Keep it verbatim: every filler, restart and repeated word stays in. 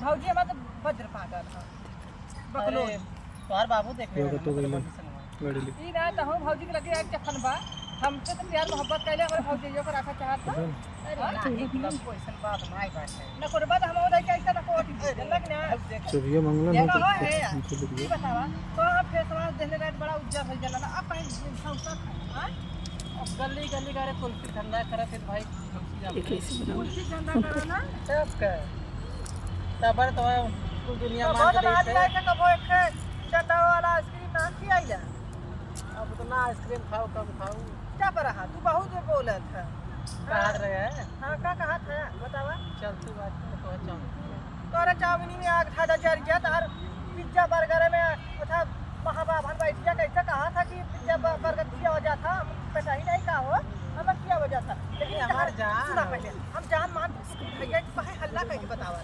भौजी हमार तो वज्र पागल है, बकलोल। अरे, तोहार बाबू देख ले, ये कतो गइलन? गाड़ी ले। ई ना तो हम भौजी के लगे एक चखन बा, हमसे तो प्यार मोहब्बत कैले, हमारे भौजियो को रखा चाहत था। अरे हाँ? ना, ई कुल कोइसन बात नाई बाटे। ना कोई बात हम और है क्या, ऐसा ना कोई चीज, अलग ना। चबिया मंगलन ये हो कहाँ तो है यार? हमसे लग ई गया। बतावा, कहाँ face wash देले रहे, बड़ा उज्जर हो जाला ना, अब कहीं संसद है, हाँ? अब गली गली गारे कुल्फी धंधा करत है भाई, कुल्फी धंधा करा ना। तब का? तब तो कुल दुनिया तो मान बहुत के रात देखते। लाइके कबो एक ठे चंदा वाला आइसक्रीम ना खियाइला। अब उतना आइसक्रीम खाओ, कम खाओ। चुप रहा, तू बहुत बोलत है। कहत रहे है। हाँ, का कहत है? बतावा। चल, तू बात कर, तो चल। तोरे चाउमीन में आग ठाडा जर गया, तार पिज्जा बर्गर में उठा महाबाभन बैठ गया, कैसे कहा था कि पिज्जा ब-, बर्गर किया वजह था, हम पैसा ही नहीं का हो, हम किया वजह था। लेकिन हमार जान सुना हो। पहले, हम जान मान भैया, तू काहे हल्ला करके बतावा ना?